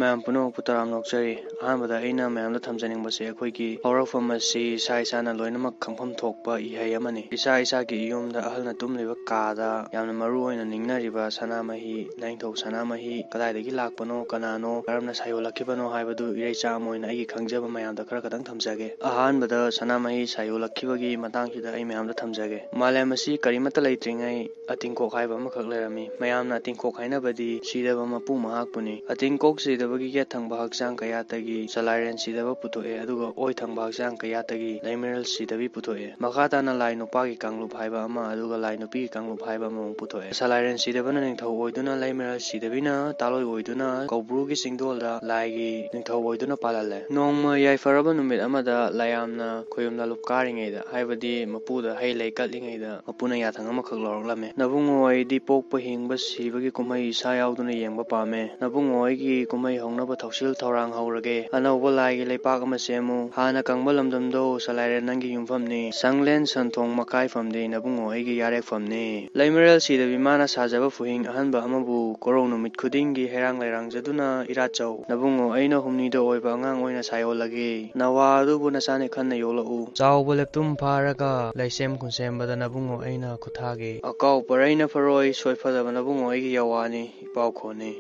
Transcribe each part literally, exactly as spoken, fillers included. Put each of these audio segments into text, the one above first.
ꯃꯌꯥꯝ ꯄꯨꯝꯅꯃꯛꯄꯨ ꯇꯔꯥꯝꯅ ꯑꯣꯛꯆꯔꯤ꯫ ꯑꯍꯥꯟꯕꯗ ꯑꯩꯅ ꯃꯌꯥꯝꯗ ꯊꯝꯖꯅꯤꯡꯕꯁꯦ, ꯑꯩꯈꯣꯏꯒꯤ ꯍꯧꯔꯛꯐꯝ ꯑꯁꯤ ꯏꯁꯥ ꯏꯁꯥꯅ ꯂꯣꯏꯅꯃꯛ ꯈꯪꯐꯝ ꯊꯣꯛꯄ ꯏꯍꯩ ꯑꯃꯅꯤ꯫ ꯏꯁꯥ ꯏꯁꯥꯒꯤ ꯌꯨꯝꯗ ꯑꯍꯜꯅ ꯇꯨꯝꯂꯤꯕ ꯀꯥꯗ ꯌꯥꯝꯅ ꯃꯔꯨ ꯑꯣꯏꯅ ꯅꯤꯡꯅꯔꯤꯕ ꯁꯅꯥꯃꯍꯤ, ꯂꯥꯏꯅꯤꯡꯊꯧ ꯁꯅꯥꯃꯍꯤ ꯀꯗꯥꯏꯗꯒꯤ ꯂꯥꯛꯄꯅꯣ, ꯀꯅꯥꯅꯣ, ꯀꯔꯝꯅ ꯁꯥꯌꯣꯜꯂꯛꯈꯤꯕꯅꯣ ꯍꯥꯏꯕꯗꯨ ꯏꯔꯩꯆꯥ ꯑꯃ ꯑꯣꯏꯅ ꯑꯩꯒꯤ ꯈꯪꯖꯕ ꯃꯌꯥꯝꯗ ꯈꯔ ꯈꯛꯇꯪ ꯊꯝꯖꯒꯦ꯫ ꯑꯍꯥꯟꯕꯗ ꯁꯅꯥꯃꯍꯤ ꯁꯥꯌꯣꯜꯂꯛꯈꯤꯕꯒꯤ ꯃꯇꯥꯡꯁꯤꯗ ꯑꯩ ꯃꯌꯥꯝꯗ ꯊꯝꯖꯒꯦ꯫ ꯃꯥꯂꯦꯝ ꯑꯁꯤ ꯀꯔꯤꯃꯠꯇ ꯂꯩꯇ꯭ꯔꯤꯉꯩ ꯑꯇꯤꯡꯀꯣꯛ ꯍꯥꯏꯕ ꯑꯃꯈꯛ ꯂꯩꯔꯝꯃꯤ꯫ ꯃꯌꯥꯝꯅ ꯑꯇꯤꯡꯀꯣꯛ ꯍꯥꯏꯅꯕꯗꯤ ꯁꯤꯗꯕ ꯃꯄꯨ ꯃꯍꯥꯛꯄꯨꯅꯤ꯫ ꯑꯇꯤꯡꯀꯣꯛ ꯁꯤꯗꯕꯒꯤ ꯌꯦꯠ ꯊꯪꯕ ꯍꯛꯆꯥꯡ ꯀꯌꯥꯠꯇꯒꯤ ꯆꯂꯥꯏꯔꯦꯟ ꯁꯤꯗꯕ ꯄꯨꯊꯣꯛꯑꯦ, ꯑꯗꯨꯒ ꯑꯣꯏ ꯊꯪꯕ ꯍꯛꯆꯥꯡ ꯀꯌꯥꯠꯇꯒꯤ ꯂꯩꯃꯔꯦꯜ ꯁꯤꯗꯕꯤ ꯄꯨꯊꯣꯛꯑꯦ꯫ ꯃꯈꯥ ꯇꯥꯅ ꯂꯥꯏ ꯅꯨꯄꯥꯒꯤ ꯀꯥꯡꯂꯨꯞ ꯍꯥꯏꯕ ꯑꯃ, ꯑꯗꯨꯒ ꯂꯥꯏ ꯅꯨꯄꯤꯒꯤ ꯀꯥꯡꯂꯨꯞ ꯍꯥꯏꯕ ꯑꯃꯃꯨꯛ ꯄꯨꯊꯣꯛꯑꯦ꯫ ꯆꯂꯥꯏꯔꯦꯟ ꯁꯤꯗꯕꯅ ꯅꯤꯡꯊꯧ ꯑꯣꯏꯗꯨꯅ, ꯂꯩꯃꯔꯦꯜ ꯁꯤꯗꯕꯤꯅ ꯇꯥꯂꯣꯏ ꯑꯣꯏꯗꯨꯅ ꯀꯧꯕ꯭ꯔꯨꯒꯤ ꯆꯤꯡꯗꯣꯜꯗ ꯂꯥꯏꯒꯤ ꯅꯤꯡꯊꯧ ꯑꯣꯏꯗꯨꯅ ꯄꯥꯜꯍꯜꯂꯦ꯫ ꯅꯣꯡꯃ ꯌꯥꯏꯐꯔꯕ ꯅꯨꯃꯤꯠ ꯑꯃꯗ ꯂꯥꯏꯌꯥꯝꯅ ꯈꯣꯌꯨꯝ ꯂꯥꯂꯨꯞ ꯀꯥꯔꯤꯉꯩꯗ, ꯍꯥꯏꯕꯗꯤ ꯃꯄꯨꯗ ꯍꯩ ꯂꯩ ꯀꯠꯂꯤꯉꯩꯗ, ꯃꯄꯨꯅ ꯌꯥꯊꯪ ꯑꯃꯈꯛ ꯂꯧꯔꯛꯂꯝꯃꯦ꯫ "ꯅꯕꯨꯡꯉꯣ, ꯑꯩꯗꯤ ꯄꯣꯛꯄ, ꯍꯤꯡꯕ, ꯁꯤꯕꯒꯤ ꯀꯨꯝꯍꯩ ꯏꯁꯥ ꯌꯥꯎꯗꯨꯅ ꯌꯦꯡꯕ ꯄꯥꯝꯃꯦ꯫ ꯅꯕꯨꯡꯉꯣ, ꯑꯩꯒꯤ ꯀꯨꯝꯍꯩ ꯍꯧꯅꯕ ꯊꯧꯁꯤꯜ ꯊꯧꯔꯥꯡ ꯍꯧꯔꯒꯦ꯫ ꯑꯅꯧꯕ ꯂꯥꯏꯒꯤ ꯂꯩꯄꯥꯛ ꯑꯃ ꯁꯦꯝꯃꯨ꯫ ꯍꯥꯟꯅ ꯀꯪꯕ ꯂꯝꯗꯝꯗꯣ ꯆꯂꯥꯏꯔꯦꯟ ꯅꯪꯒꯤ ꯌꯨꯝꯐꯝꯅꯤ꯫ ꯁꯪꯂꯦꯟ ꯁꯟꯊꯣꯡ ꯃꯀꯥꯏꯐꯝꯗꯤ ꯅꯕꯨꯡꯉꯣ ꯑꯩꯒꯤ ꯌꯥꯔꯦꯛꯐꯝꯅꯤ꯫" ꯂꯩꯃꯔꯦꯜ ꯁꯤꯗꯕꯤ ꯃꯥꯅ ꯁꯥꯖꯕ ꯐꯨꯍꯤꯡ ꯑꯍꯟꯕ ꯑꯃꯕꯨ ꯀꯣꯔꯧ ꯅꯨꯃꯤꯠ ꯈꯨꯗꯤꯡꯒꯤ ꯍꯩꯔꯥꯡ ꯂꯩꯔꯥꯡꯖꯗꯨꯅ ꯏꯔꯥꯠꯆꯧ꯫ "ꯅꯕꯨꯡꯉꯣ, ꯑꯩꯅ ꯍꯨꯝꯅꯤꯗ ꯑꯣꯏꯕ ꯑꯉꯥꯡ ꯑꯣꯏꯅ ꯁꯥꯌꯣꯜꯂꯒꯦ꯫ ꯅꯋꯥ ꯑꯗꯨꯕꯨ ꯅꯆꯥꯅꯤ ꯈꯟꯅ ꯌꯣꯛꯂꯛꯎ꯫ ꯆꯥꯎꯕ ꯂꯦꯞꯇꯨꯝ ꯐꯥꯔꯒ ꯂꯩꯁꯦꯝ ꯈꯨꯟꯁꯦꯝꯕꯗ ꯅꯕꯨꯡꯉꯣ ꯑꯩꯅ ꯈꯨꯠꯊꯥꯒꯦ꯫ ꯑꯀꯥꯎ ꯄꯔꯩꯅ ꯐꯔꯣꯏ ꯁꯣꯏꯐꯗꯕ ꯅꯕꯨꯡꯉꯣ ꯑꯩꯒꯤ ꯌꯥꯋꯥꯅꯤ, ꯏꯄꯥꯎ ꯈꯣꯟꯅꯤ꯫"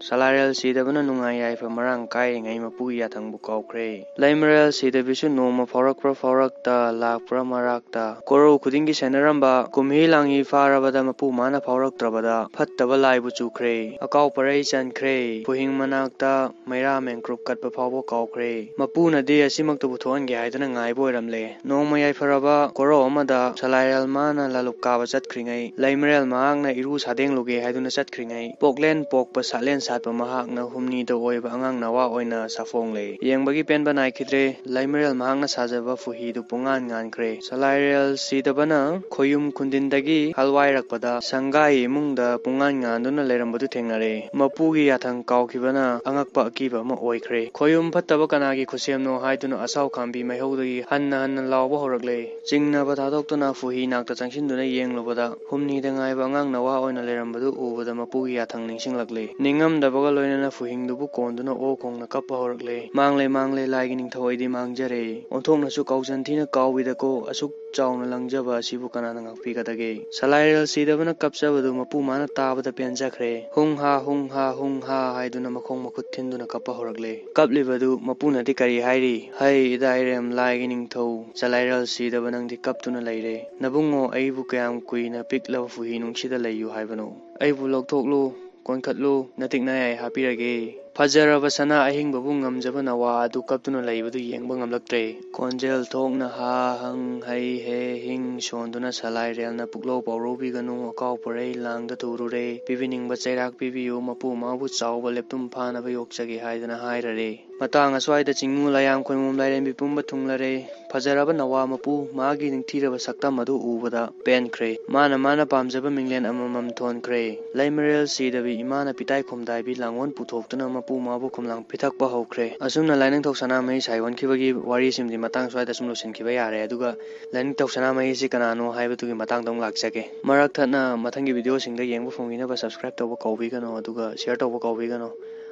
ꯆꯂꯥꯏꯔꯦꯜ ꯁꯤꯗꯕꯅ ꯅꯨꯡꯉꯥꯏ ꯌꯥꯏꯐ ꯃꯔꯥꯡ ꯀꯥꯏꯔꯤꯉꯩ ꯃꯄꯨꯒꯤ ꯌꯥꯊꯪꯕꯨ ꯀꯥꯎꯈ꯭ꯔꯦ꯫ ꯂꯩꯃꯔꯦꯜ ꯁꯤꯗꯕꯤꯁꯨ ꯅꯣꯡꯃ ꯐꯥꯎꯔꯛꯄ꯭ꯔꯥ ꯐꯥꯎꯔꯛꯇ, ꯂꯥꯛꯄ꯭ꯔꯥ ꯃꯔꯥꯛꯇ, ꯀꯣꯔꯧ ꯈꯨꯗꯤꯡꯒꯤ ꯁꯦꯟꯅꯔꯝꯕ ꯀꯨꯝꯍꯤ ꯂꯥꯡꯍꯤ ꯐꯥꯔꯕꯗ ꯃꯄꯨ ꯃꯥꯅ ꯐꯥꯎꯔꯛꯇ꯭ꯔꯕꯗ ꯐꯠꯇꯕ ꯂꯥꯏꯕꯨ ꯆꯨꯈ꯭ꯔꯦ꯫ ꯑꯀꯥꯎ ꯄꯔꯩ ꯆꯟꯈ꯭ꯔꯦ꯫ ꯄꯨꯍꯤꯡ ꯃꯅꯥꯛꯇ ꯃꯩꯔꯥ ꯃꯦꯟꯀ꯭ꯔꯨꯞ ꯀꯠꯄ ꯐꯥꯎꯕ ꯀꯥꯎꯈ꯭ꯔꯦ꯫ ꯃꯄꯨꯅꯗꯤ ꯑꯁꯤꯃꯛꯇꯕꯨ ꯊꯣꯛꯍꯟꯒꯦ ꯍꯥꯏꯗꯨꯅ ꯉꯥꯏꯕ ꯑꯣꯏꯔꯝꯂꯦ꯫ ꯅꯣꯡꯃ ꯌꯥꯏꯐꯔꯕ ꯀꯣꯔꯧ ꯑꯃꯗ ꯆꯂꯥꯏꯔꯦꯜ ꯃꯥꯅ ꯂꯥꯂꯨꯞ ꯀꯥꯕ ꯆꯠꯈ꯭ꯔꯤꯉꯩ, ꯂꯩꯃꯔꯦꯜ ꯃꯍꯥꯛꯅ ꯏꯔꯨ ꯁꯥꯗꯦꯡꯂꯨꯒꯦ ꯍꯥꯏꯗꯨꯅ ꯆꯠꯈ꯭ꯔꯤꯉꯩ, ꯄꯣꯛꯂꯦꯟ ꯄꯣꯛꯄ ꯁꯥꯠꯂꯦꯟ ꯍꯥꯠꯄ ꯃꯍꯥꯛꯅ ꯍꯨꯝꯅꯤꯗ ꯑꯣꯏꯕ ꯑꯉꯥꯡ ꯅꯋꯥ ꯑꯣꯏꯅ ꯁꯥꯐꯣꯡꯂꯦ꯫ ꯌꯦꯡꯕꯒꯤ ꯄꯦꯟꯕ ꯅꯥꯏꯈꯤꯗ꯭ꯔꯦ꯫ ꯂꯩꯃꯔꯦꯜ ꯃꯍꯥꯛꯅ ꯁꯥꯖꯕ ꯐꯨꯍꯤꯗꯨ ꯄꯨꯡꯉꯥꯟ ꯉꯥꯟꯈ꯭ꯔꯦ꯫ ꯁꯂꯥꯏꯔꯦꯜ ꯁꯤꯗꯕꯅ ꯈꯣꯌꯨꯝ ꯈꯨꯟꯗꯤꯟꯗꯒꯤ ꯍꯜꯋꯥꯏꯔꯛꯄꯗ ꯁꯪꯒꯥꯏ ꯏꯃꯨꯡꯗ ꯄꯨꯡꯉꯥꯟ ꯉꯥꯟꯗꯨꯅ ꯂꯩꯔꯝꯕꯗꯨ ꯊꯦꯡꯅꯔꯦ꯫ ꯃꯄꯨꯒꯤ ꯌꯥꯊꯪ ꯀꯥꯎꯈꯤꯕꯅ ꯑꯉꯛꯄ ꯑꯀꯤꯕ ꯑꯃ ꯑꯣꯏꯈ꯭ꯔꯦ꯫ ꯈꯣꯌꯨꯝ ꯐꯠꯇꯕ ꯀꯅꯥꯒꯤ ꯈꯨꯠꯁꯦꯝꯅꯣ ꯍꯥꯏꯗꯨꯅ ꯑꯁꯥꯎ ꯈꯥꯝꯕꯤ ꯃꯩꯍꯧꯗꯒꯤ ꯍꯟꯅ ꯍꯟꯅ ꯂꯥꯎꯕ ꯍꯧꯔꯛꯂꯦ꯫ ꯆꯤꯡꯅꯕ ꯊꯥꯗꯣꯛꯇꯨꯅ ꯐꯨꯍꯤ ꯅꯥꯛꯇ ꯆꯪꯁꯤꯟꯗꯨꯅ ꯌꯦꯡꯂꯨꯕꯗ ꯍꯨꯝꯅꯤꯗ ꯉꯥꯏꯕ ꯑꯉꯥꯡ ꯅꯋꯥ ꯑꯣꯏꯅ ꯂꯩꯔꯝꯕꯗꯨ ꯎꯕꯗ ꯃꯄꯨꯒꯤ ꯌꯥꯊꯪ ꯅꯤꯡꯁꯤꯡꯂꯛꯂꯦ꯫ ꯅꯤꯡꯉꯝꯗꯕꯒ ꯂꯣꯏꯅꯅ ꯐꯨꯍꯤꯡꯗꯨꯕꯨ ꯀꯣꯟꯗꯨꯅ ꯑꯣ ꯈꯣꯡꯅ ꯀꯞꯄ ꯍꯧꯔꯛꯂꯦ꯫ "ꯃꯥꯡꯂꯦ, ꯃꯥꯡꯂꯦ, ꯂꯥꯏꯒꯤ ꯅꯤꯡꯊꯧ, ꯑꯩꯗꯤ ꯃꯥꯡꯖꯔꯦ꯫ ꯑꯣꯟꯊꯣꯛꯅꯁꯨ ꯀꯥꯎꯖꯟ ꯊꯤꯅ ꯀꯥꯎꯏꯗꯀꯣ, ꯑꯁꯨꯛ ꯆꯥꯎꯅ ꯂꯪꯖꯕ ꯑꯁꯤꯕꯨ ꯀꯅꯥꯅ ꯉꯥꯛꯄꯤꯒꯗꯒꯦ?" ꯁꯂꯥꯏꯔꯦꯜ ꯁꯤꯗꯕꯅ ꯀꯞꯆꯕꯗꯨ ꯃꯄꯨ ꯃꯥꯅ ꯇꯥꯕꯗ ꯄꯦꯟꯖꯈ꯭ꯔꯦ꯫ "ꯍꯨꯡ ꯍꯥ, ꯍꯨꯡ ꯍꯥ, ꯍꯨꯡ ꯍꯥ" ꯍꯥꯏꯗꯨꯅ ꯃꯈꯣꯡ ꯃꯈꯨꯠ ꯊꯤꯟꯗꯨꯅ ꯀꯞꯄ ꯍꯧꯔꯛꯂꯦ꯫ ꯀꯞꯂꯤꯕꯗꯨ ꯃꯄꯨꯅꯗꯤ ꯀꯔꯤ ꯍꯥꯏꯔꯤ? "ꯍꯩ ꯏꯗꯥꯏꯔꯦꯝ, ꯂꯥꯏꯒꯤ ꯅꯤꯡꯊꯧ, ꯁꯂꯥꯏꯔꯦꯜ ꯁꯤꯗꯕ ꯅꯪꯗꯤ ꯀꯞꯇꯨꯅ ꯂꯩꯔꯦ꯫ ꯅꯕꯨꯡꯉꯣ, ꯑꯩꯕꯨ ꯀꯌꯥꯝ ꯀꯨꯏꯅ ꯄꯤꯛꯂꯕ ꯐꯨꯍꯤ ꯅꯨꯡꯁꯤꯗ ꯂꯩꯌꯨ ꯍꯥꯏꯕꯅꯣ? ꯑꯩꯕꯨ ꯂꯧꯊꯣꯛꯂꯨ, ꯀꯣꯟꯈꯠꯂꯨ, ꯅꯇꯤꯛ ꯅꯌꯥꯏ ꯍꯥꯞꯄꯤꯔꯒꯦ"꯫ ꯐꯖꯔꯕ ꯁꯅꯥ ꯑꯍꯤꯡꯕꯕꯨ ꯉꯝꯖꯕ ꯅꯋꯥ ꯑꯗꯨ ꯀꯞꯇꯨꯅ ꯂꯩꯕꯗꯨ ꯌꯦꯡꯕ ꯉꯝꯂꯛꯇ꯭ꯔꯦ꯫ ꯈꯣꯟꯖꯦꯜ ꯊꯣꯛꯅ ꯍꯥ ꯍꯪ ꯍꯩ ꯍꯦ ꯍꯤꯡ ꯁꯣꯟꯗꯨꯅ ꯁꯂꯥꯏꯔꯦꯜꯅ "ꯄꯨꯛꯂꯧ ꯄꯥꯎꯔꯧꯕꯤꯒꯅꯨ, ꯑꯀꯥꯎ ꯄꯣꯔꯩ ꯂꯥꯡꯗ ꯊꯨꯔꯨꯔꯦ, ꯄꯤꯕꯤꯅꯤꯡꯕ ꯆꯩꯔꯥꯛ ꯄꯤꯕꯤꯌꯨ, ꯃꯄꯨ ꯃꯥꯕꯨ ꯆꯥꯎꯕ ꯂꯦꯞꯇꯨꯝ ꯐꯥꯅꯕ ꯌꯣꯛꯆꯒꯦ" ꯍꯥꯏꯗꯨꯅ ꯍꯥꯏꯔꯔꯦ꯫ ꯃꯇꯥꯡ ꯑꯁ꯭ꯋꯥꯏꯗ ꯆꯤꯡꯉꯨ ꯂꯥꯏꯌꯥꯝ ꯈꯣꯏꯃꯣꯝ ꯂꯥꯏꯔꯦꯝꯕꯤ ꯄꯨꯝꯕ ꯊꯨꯡꯂꯔꯦ꯫ ꯐꯖꯔꯕ ꯅꯋꯥ ꯃꯄꯨ ꯃꯥꯒꯤ ꯅꯤꯡꯊꯤꯔꯕ ꯁꯛꯇꯝ ꯑꯗꯨ ꯎꯕꯗ ꯄꯦꯟꯈ꯭ꯔꯦ꯫ ꯃꯥꯅ ꯃꯥꯅ ꯄꯥꯝꯖꯕ ꯃꯤꯡꯂꯦꯟ ꯑꯃꯃꯝ ꯊꯣꯟꯈ꯭ꯔꯦ꯫ ꯂꯩꯃꯔꯦꯜ ꯁꯤꯗꯕꯤ ꯏꯃꯥꯅ ꯄꯤꯇꯥꯏ ꯈꯣꯝꯗꯥꯏꯕꯤ ꯂꯥꯡꯒꯣꯜ ꯄꯨꯊꯣꯛꯇꯨꯅ ꯃꯄꯨ ꯃꯥꯕꯨ ꯈꯣꯝꯂꯥꯡ ꯄꯤꯊꯛꯄ ꯍꯧꯈ꯭ꯔꯦ꯫ ꯑꯁꯨꯝꯅ ꯂꯥꯏꯅꯤꯡꯊꯧ ꯁꯅꯥꯃꯍꯤ ꯁꯥꯏ ꯑꯣꯟꯈꯤꯕꯒꯤ ꯋꯥꯔꯤꯁꯤꯃꯗꯤ ꯃꯇꯥꯡ ꯁ꯭ꯋꯥꯏꯗ ꯁꯨꯝ ꯂꯣꯏꯁꯤꯟꯈꯤꯕ ꯌꯥꯔꯦ꯫ ꯑꯗꯨꯒ ꯂꯥꯏꯅꯤꯡꯊꯧ ꯁꯅꯥꯃꯍꯤꯁꯤ ꯀꯅꯥꯅꯣ ꯍꯥꯏꯕꯗꯨꯒꯤ ꯃꯇꯥꯡꯗ ꯑꯃꯨꯛ ꯂꯥꯛꯆꯒꯦ꯫ ꯃꯔꯛ ꯊꯠꯅ ꯃꯊꯪꯒꯤ ꯚꯤꯗꯤꯑꯣꯁꯤꯡꯗ ꯌꯦꯡꯕ ꯐꯪꯕꯤꯅꯕ subscribe ꯇꯧꯕ ꯀꯥꯎꯕꯤꯒꯅꯨ, ꯑꯗꯨꯒ share ꯇꯧꯕ ꯀꯥꯎꯕꯤꯒꯅꯨ꯫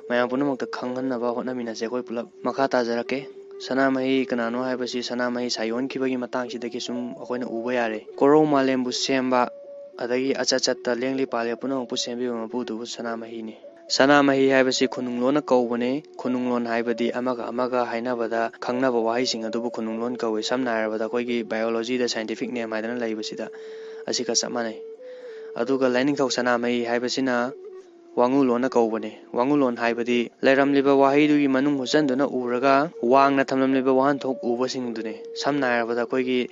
ꯃꯌꯥꯝ ꯄꯨꯝꯅꯃꯛꯇ ꯈꯪꯍꯟꯅꯕ ꯍꯣꯠꯅꯃꯤꯟꯅꯁꯦ ꯑꯩꯈꯣꯏ ꯄꯨꯂꯞ꯫ ꯃꯈꯥ ꯇꯥꯖꯔꯛꯀꯦ꯫ ꯁꯅꯥꯃꯍꯤ ꯀꯅꯥꯅꯣ ꯍꯥꯏꯕꯁꯤ ꯁꯅꯥꯃꯍꯤ ꯁꯥꯏ ꯑꯣꯟꯈꯤꯕꯒꯤ ꯃꯇꯥꯡꯁꯤꯗꯒꯤ ꯁꯨꯝ ꯑꯩꯈꯣꯏꯅ ꯎꯕ ꯌꯥꯔꯦ꯫ ꯀꯣꯔꯧ ꯃꯥꯂꯦꯝꯕꯨ ꯁꯦꯝꯕ, ꯑꯗꯒꯤ ꯑꯆꯠ ꯆꯠꯇ ꯂꯦꯡꯂꯤ ꯄꯥꯂꯦ ꯄꯨꯝꯅꯃꯛꯄꯨ ꯁꯦꯝꯕꯤꯕ ꯃꯄꯨꯗꯨꯕꯨ ꯁꯅꯥꯃꯍꯤꯅꯤ꯫ ꯁꯅꯥꯃꯍꯤ ꯍꯥꯏꯕꯁꯤ ꯈꯨꯅꯨꯡꯂꯣꯟꯅ ꯀꯧꯕꯅꯦ꯫ ꯈꯨꯅꯨꯡꯂꯣꯟ ꯍꯥꯏꯕꯗꯤ ꯑꯃꯒ ꯑꯃꯒ ꯍꯥꯏꯅꯕꯗ ꯈꯪꯅꯕ ꯋꯥꯍꯩꯁꯤꯡ ꯑꯗꯨꯕꯨ ꯈꯨꯅꯨꯡꯂꯣꯟ ꯀꯧꯏ꯫ ꯁꯝꯅ ꯍꯥꯏꯔꯕꯗ ꯑꯩꯈꯣꯏꯒꯤ biologyꯗ scientific name ꯍꯥꯏꯗꯅ ꯂꯩꯕꯁꯤꯗ ꯑꯁꯤꯒ ꯆꯞ ꯃꯥꯟꯅꯩ꯫ ꯑꯗꯨꯒ ꯂꯥꯏꯅꯤꯡꯊꯧ ꯁꯅꯥꯃꯍꯤ ꯍꯥꯏꯕꯁꯤꯅ ꯋꯥꯉꯨꯂꯣꯟꯅ ꯀꯧꯕꯅꯦ꯫ ꯋꯥꯉꯨꯂꯣꯟ ꯍꯥꯏꯕꯗꯤ ꯂꯩꯔꯝꯂꯤꯕ ꯋꯥꯍꯩꯗꯨꯒꯤ ꯃꯅꯨꯡ ꯍꯨꯠꯆꯟꯗꯨꯅ ꯎꯔꯒ ꯋꯥꯡꯅ ꯊꯝꯂꯝꯂꯤꯕ ꯋꯥꯍꯟꯊꯣꯛ ꯎꯕꯁꯤꯡꯗꯨꯅꯦ꯫ ꯁꯝꯅ ꯍꯥꯏꯔꯕꯗ ꯑꯩꯈꯣꯏꯒꯤ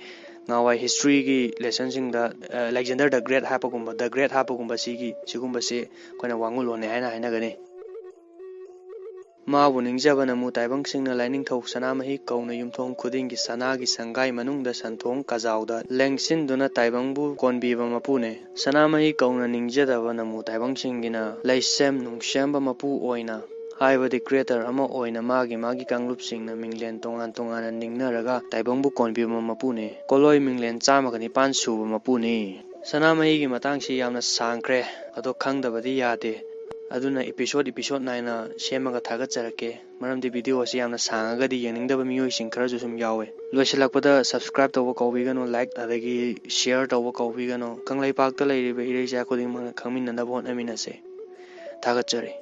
ꯅꯍꯥꯟꯋꯥꯏ historyꯒꯤ lessonꯁꯤꯡꯗ, ꯑ, Alexander the Great ꯍꯥꯞꯄꯒꯨꯝꯕ, the Great ꯍꯥꯞꯄꯒꯨꯝꯕ ꯁꯤꯒꯤ, ꯁꯤꯒꯨꯝꯕꯁꯤ ꯑꯩꯈꯣꯏꯅ ꯋꯥꯉꯨꯂꯣꯟꯅꯦ ꯍꯥꯏꯅ ꯍꯥꯏꯅꯒꯅꯤ꯫ ꯃꯥꯕꯨ ꯅꯤꯡꯖꯕ ꯅꯃꯨ ꯇꯥꯏꯕꯪꯁꯤꯡꯅ ꯂꯥꯏꯅꯤꯡꯊꯧ ꯁꯅꯥꯃꯍꯤ ꯀꯧꯅ ꯌꯨꯝꯊꯣꯡ ꯈꯨꯗꯤꯡꯒꯤ ꯁꯅꯥꯒꯤ ꯁꯪꯒꯥꯏ ꯃꯅꯨꯡꯗ ꯁꯟꯊꯣꯡ ꯀꯖꯥꯎꯗ ꯂꯦꯡꯁꯤꯟꯗꯨꯅ ꯇꯥꯏꯕꯪꯕꯨ ꯀꯣꯟꯕꯤꯕ ꯃꯄꯨꯅꯦ꯫ ꯁꯅꯥꯃꯍꯤ ꯀꯧꯅ ꯅꯤꯡꯖꯗꯕ ꯅꯃꯨ ꯇꯥꯏꯕꯪꯁꯤꯡꯒꯤꯅ ꯂꯩꯁꯦꯝ ꯅꯨꯡꯁꯦꯝꯕ ꯃꯄꯨ ꯑꯣꯏꯅ, ꯍꯥꯏꯕꯗꯤ creator ꯑꯃ ꯑꯣꯏꯅ ꯃꯥꯒꯤ ꯃꯥꯒꯤ ꯀꯥꯡꯂꯨꯞꯁꯤꯡꯅ ꯃꯤꯡꯂꯦꯟ ꯇꯣꯉꯥꯟ ꯇꯣꯉꯥꯟꯅ ꯅꯤꯡꯅꯔꯒ ꯇꯥꯏꯕꯪꯕꯨ ꯀꯣꯟꯕꯤꯕ ꯃꯄꯨꯅꯤ꯫ ꯀꯣꯂꯣꯏ ꯃꯤꯡꯂꯦꯟ ꯆꯥꯝꯃꯒ ꯅꯤꯄꯥꯟ ꯁꯨꯕ ꯃꯄꯨꯅꯤ꯫ ꯁꯅꯥꯃꯍꯤꯒꯤ ꯃꯇꯥꯡꯁꯤ ꯌꯥꯝꯅ ꯁꯥꯡꯈ꯭ꯔꯦ, ꯑꯗꯣ ꯈꯪꯗꯕꯗꯤ ꯌꯥꯗꯦ꯫ ꯑꯗꯨꯅ episode episode ꯅꯥꯏꯅ ꯁꯦꯝꯃꯒ ꯊꯥꯒꯠꯆꯔꯛꯀꯦ꯫ ꯃꯔꯝꯗꯤ video ꯑꯁꯤ ꯌꯥꯝꯅ ꯁꯥꯡꯉꯒꯗꯤ ꯌꯦꯡꯅꯤꯡꯗꯕ ꯃꯤꯑꯣꯏꯁꯤꯡ ꯈꯔꯁꯨ ꯁꯨꯝ ꯌꯥꯎꯋꯦ꯫ ꯂꯣꯏꯁꯤꯜꯂꯛꯄꯗ subscribe ꯇꯧꯕ ꯀꯥꯎꯕꯤꯒꯅꯨ, like ꯑꯗꯒꯤ share ꯇꯧꯕ ꯀꯥꯎꯕꯤꯒꯅꯨ꯫ ꯀꯪꯂꯩꯄꯥꯛꯇ ꯂꯩꯔꯤꯕ ꯏꯔꯩꯆꯥ ꯈꯨꯗꯤꯡꯃꯛꯅ ꯈꯪꯃꯤꯟꯅꯅꯕ ꯍꯣꯠꯅꯃꯤꯟꯅꯁꯦ꯫ ꯊꯥꯒꯠꯆꯔꯤ꯫